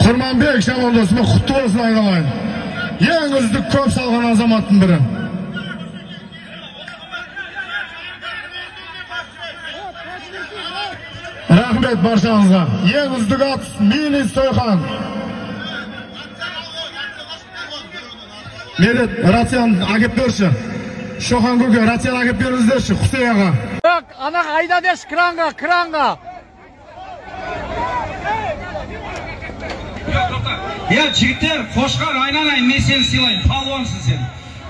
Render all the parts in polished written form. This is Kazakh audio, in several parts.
Құрманбек шабандозыма құтты болсын айналайын. Ең үздік көп салған азаматтың бірі. Рахмет баршаңызға. Ең үздік ат Мини Сойхан. Медет, рацияны әкеп берші. Шохан көке, рацияны әкеп беріңіздерші, Құсей аға. Ана айда деш, кранға, кранға. Я, жігіттер, қошқар айналайын, мен сені сыйлайын, палуансың сен.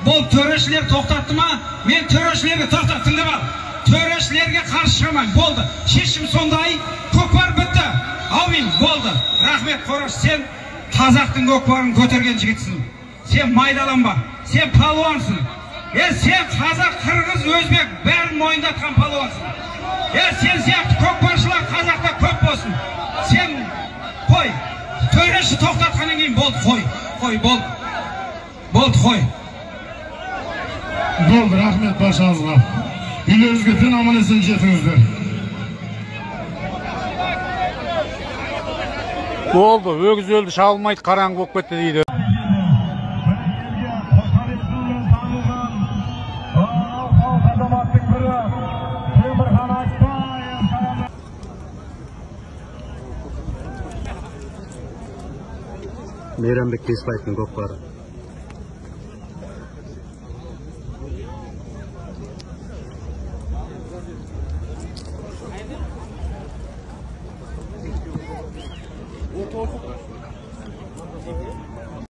Бұл төрешілер тоқтатты ма? Мен төрешілерге тоқтат, тыңдап ал. Төрешілерге қарсы шығамаймын, болды. Шешім сондай, көкпар бітті. Аумин, болды. Рахмет, Қораш, сен қазақтың көкпарын көтерген жігітсің. Сен майдаланба, сен палуансың. Сен қазақ, қырғыз, өзбек бәрін мойындатқан палуансың. Сен сияқты көкпаршылар қазақта көп болсын. Сен қой. Төреші тоқтатқаннан кейін болды, қой, қой, болды. Болды, қой. Болды, рахмет баршаңызға. Үйлеріңізге тын аман есен жетіңіздер. Болды, өгіз өлді, шабылмайды, қараңғы болып кетті дейді. Мейрамбек Бесбаевтың көкпары.